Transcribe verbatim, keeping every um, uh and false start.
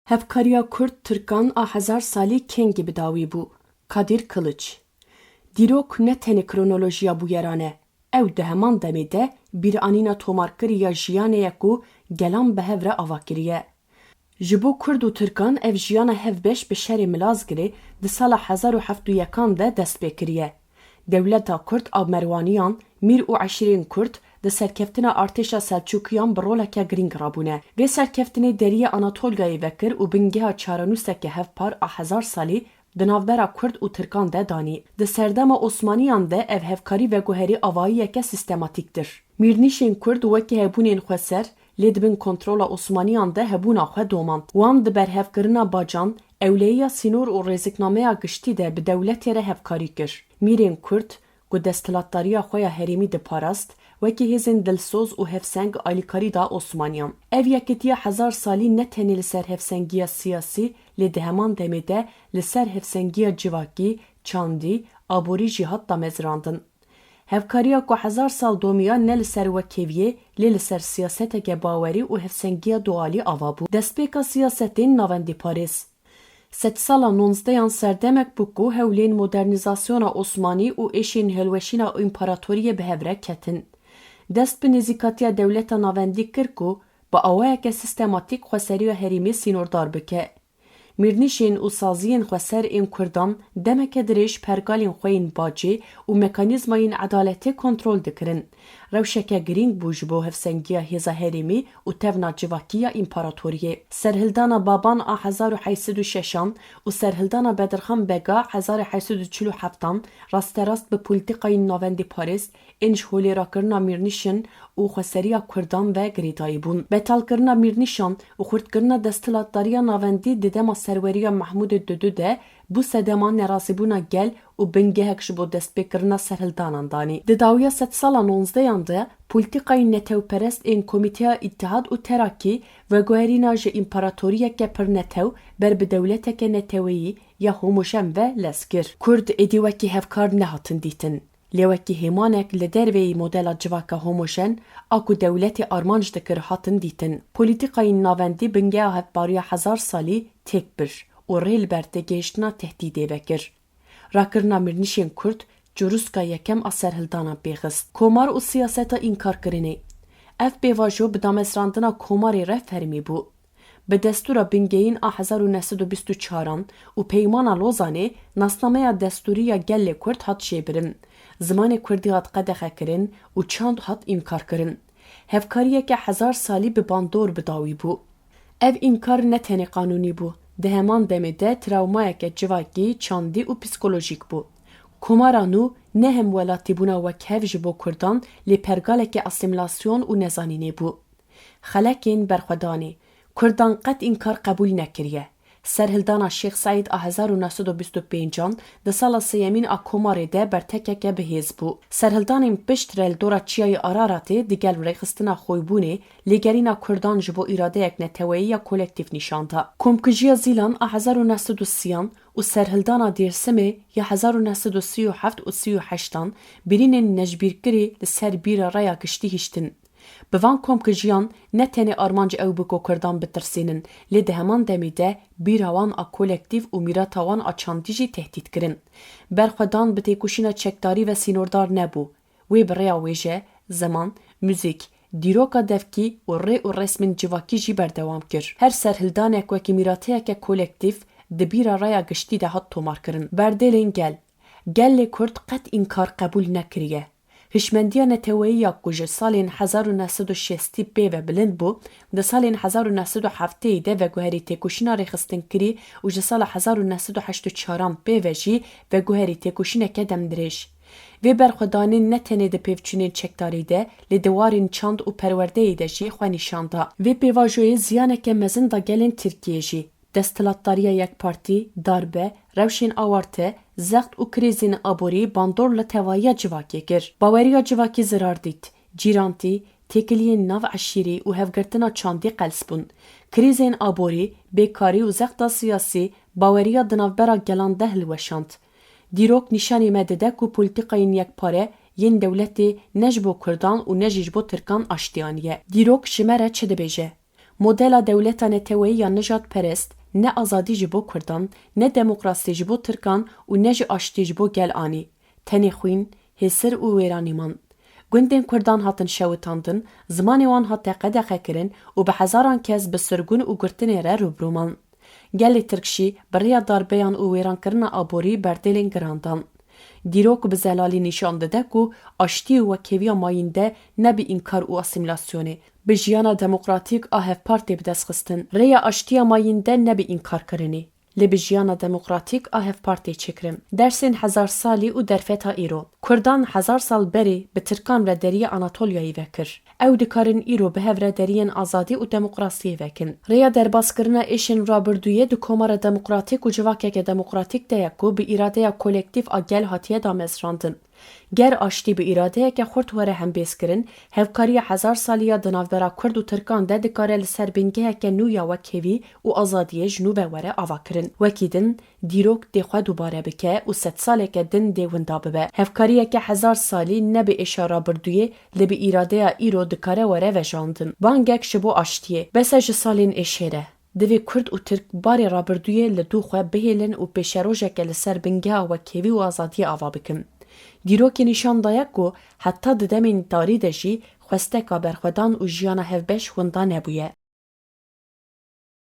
Hevkariya Kurd-Tirkan a hezar salî kengî bi dawî bû. Kadir Kılıç. Dîrok ne tenê kronolojiya bûyeran e, ew di heman demê de bîranîna tomarkirî ya jiyanê ye ku gelan bi hev re ava kiriye. Ji bo Kurd û Tirkan ev jiyana hevbeş bi şerê Milazgirê di sala hezar û heft û yekan de dest pê kiriye. Dewleta Kurd a Merwaniyan, mîr û eşîrên Kurd di serkeftina artêşa Selçûkiyan bi roleke girîng rabûne. Vê serkeftinê deriyê Anatolyayê vekir û bingeha çarenûseke hevpar a hezar salî di navbera Kurd û Tirkan de danî. Di serdema Osmaniyan de ev hevkarî veguherî avayiyeke sîstematîk dir. Mîrnîşên Kurd wekî hebûnên xweser, lê di bin kontrola Osmaniyan de hebûna xwe domand. Wan di berhevkirina bacan, ewleyiya sînor û rêziknameya giştî de bi dewletê re hevkarî kir. Mîrên Kurd, ku desthilatdariya xwe ya herêmî diparast, wekî hêzên dilsoz û hevseng alîkarî da Osmaniyan. Ev yekitiya hezar salî ne tenê li ser hevsengiya siyasî, lê di heman demê de li ser hevsengiya civakî, çandî, aborî jî hat damezrandin. Hevkariya ku hezar sal domiya ne li ser wekheviyê, lê li ser siyaseteke bawerî û hevsengiya dualî ava bû. Destpêka siyasetên navendîparêz. Sedsala nonzdeyan serdemek bû ku hewlên modernîzasyona Osmanî û êşên hilweşîna împaratoriyê bi hev re ketin. Dest bi nêzîkatiya dewleta navendî kir ku bi awayeke sîstematîk xweseriya herêmê sînordar bike. Mîrnîşên û saziyên xweser ên Kurdan demeke dirêj pergalên xwe yên bacê û mekanîzmayên edaletê kontrol dikirin. Rewşeke girîng bû ji bo hevsengiya hêza herêmî û tevna civakî ya împaratoriyê. Serhildana Baban a hezar û heyt sed û şeşan û serhildana Bedirxan Bega hezar û heyt sed û çil û heftan rasterast bi polîtîkayên navendîparêz ên ji holê rakirina mîrnîşin û xweseriya Kurdan ve girêdayî bûn. Betalkirina mîrnîşan û xurtkirina desthilatdariya navendî di dema serweriya Mehmûdê Dudu de bû sedema nerazîbûna gel û bingehek ji bo destpêkirina serhildanan danî. Di dawiya sedsala nonzdeyan de polîtîkayên netewperest ên Komîteya Îtihad û Terakî veguherîna ji împaratoriyeke pir netew ber bi dewleteke neteweyî ya homojen ve lez kir. Kurd êdî wekî hevkar nehatin dîtin. Lê wekî hêmanek li derveyî modela civaka homojen a ku dewletê armanc dikir hatin dîtin. Polîtîkayên navendî bingeha hevpariya hezar salî têk bir û rê li ber têgihiştina tehdîdê vekir. Rakirina mîrnîşên Kurd cûrûska yekem a serhildanan pêxist. Komar û siyaseta înkarkirinê. Ev pêvajo bi damezrandina Komarê re fermî bû. Bi destûra bingehîn a hezar û neh sed û bîst û çaran û Peymana Lozanê nasnameya destûrî ya gelê Kurd hat jêbirin, zimanê Kurdî hat qedexekirin û çand hat înkarkirin. Hevkariyeke hezar salî bi bandor bi dawî bû. Ev înkar ne tenê qanûnî bû, di heman demê de trawmayeke civakî, çandî û psîkolojîk bû. Komara nû ne hemwelatîbûna wekhev ji bo Kurdan, lê pergaleke asîmîlasyon û nezanînê bû. Xelekên berxwedanê. Kurdan qet înkar qebûl nekiriye. Serhildana Şêx Seîd a hezar û neh sed û bîst û pêncan di sala sêyemîn a Komarê de bertekeke bihêz bû. Serhildanên piştre li dora Çiyayê Araratê digel rêxistina Xoybûnê lêgerîna Kurdan ji bo îradeyek neteweyî ya kolektîf nîşan da. Komkijiya Zîlan a hezar û neh sed û sîyan û serhildana Dêrsimê ya hezar û neh sed û sî û heft û sî û heştan birînên nejbîrkirî li ser bîra raya giştî hiştin. Bi van komkijiyan ne tenê armanc ew bû ku Kurdan bitirsînin, lê di heman demê de bîra wan a kolektîf û mîrata wan a çandî jî tehdît kirin. Berxwedan bi têkoşîna çekdarî ve sînordar nebû. Wê bi rêya wêje, zeman, muzîk, dîroka devkî û rê û resmên civakî jî berdewam kir. Her serhildanek wekî mîrateyeke kolektîf di bîra raya giştî de hat tomarkirin. Berdêlên gel. Gelê Kurd qet înkar qebûl nekiriye. Hişmendiya neteweyî ya ku ji salên hezar û neh sed û şêstî pê ve bilind bû, di salên hezar û neh sed û heftêyî de veguherî têkoşîna rêxistinkirî û ji sala hezar û neh sed û heşt û çaran pê ve jî veguherî têkoşîneke demdirêj. Vê berxwedanên ne tenê di pêvçûnên çekdarî de, lê di warên çand û perwerdeyê de jî xwe nîşan da. Vê pêvajoyê ziyaneke mezin da gelên Tirkiyê jî. Desthilatdariya yekpartî, darbe, rewşên awarte, zext û krîzên aborî bandor li tevahiya civakê kir. Baweriya civakî zirar dît, cîrantî, têkiliyên nav eşîrî û hevgirtina çandî qels bûn. Krîzên aborî, bêkarî û zexta siyasî baweriya di navbera gelan de hilweşand. Dîrok nîşanî me dide ku polîtîkayên yekpare yên dewletê ne ji bo Kurdan û ne jî ji bo Tirkan aştî aniye. Dîrok ji me re çi dibêje? Modela dewleta neteweyî ya nijadperest ne azadî ji bo Kurdan, ne demokrasî ji bo Tirkan û ne jî aştî ji bo gel anî. Tenê xwîn, hêsir û wêranî man. Gundên Kurdan hatin şewitandin, zimanê wan hate qedexekirin û bi hezaran kes bi sirgûn û girtinê re rûbirû man. Gelê Tirk jî bi rêya darbeyan û wêrankirina aborî berdêlên giran dan. Dîrok bi zelalî nîşan dide ku aştî û wekhêviya mayînde ne bi înkar û asîmîlasyonê, bi jiyana demokratîk a hevpartê bi dest xistin. Rêya aştiya mayînde ne bi înkarkirinê, lê bi jiyana demokratîk a hevpartê çêkirin. Dersên hezar salî û derfeta îro. Kurdan hezar sal berê bi Tirkan re deriyê Anatolyayê vekir. Ew dikarin îro bi hev re deriyên azadî û demokrasiyê vekin. Rêya derbaskirina êşên rabirdûyê di komara demokratîk û civakeke demokratîk de ye ku bi îradeya kolektîf a gel hatiye damezrandin. Ger aştî bi îradeyeke xurt were hembêzkirin, hevkariya hezar salî ya di navbera Kurd û Tirkan de dikare li ser bingeheke nû ya wekhevî û azadiyê ji nû ve were avakirin. Wekî din, dîrok dê xwe dubare bike û sedsaleke din dê winda bibe. Hevkariyeke hezar salî ne bi êşa rabirdûyê, lê bi îradeya îro dikare were vejandin. Bangek ji bo aştiyê. Bes e ji salên êşê re. Divê Kurd û Tirk barê rabirdûyê li dû xwe bihêlin û pêşerojeke li ser bingeha wekhevî û azadiyê ava bikin. Dîrokê nîşan daye ku heta di demên tarî de jî xwesteka berxwedan û jiyana hevbeş winda nebûye.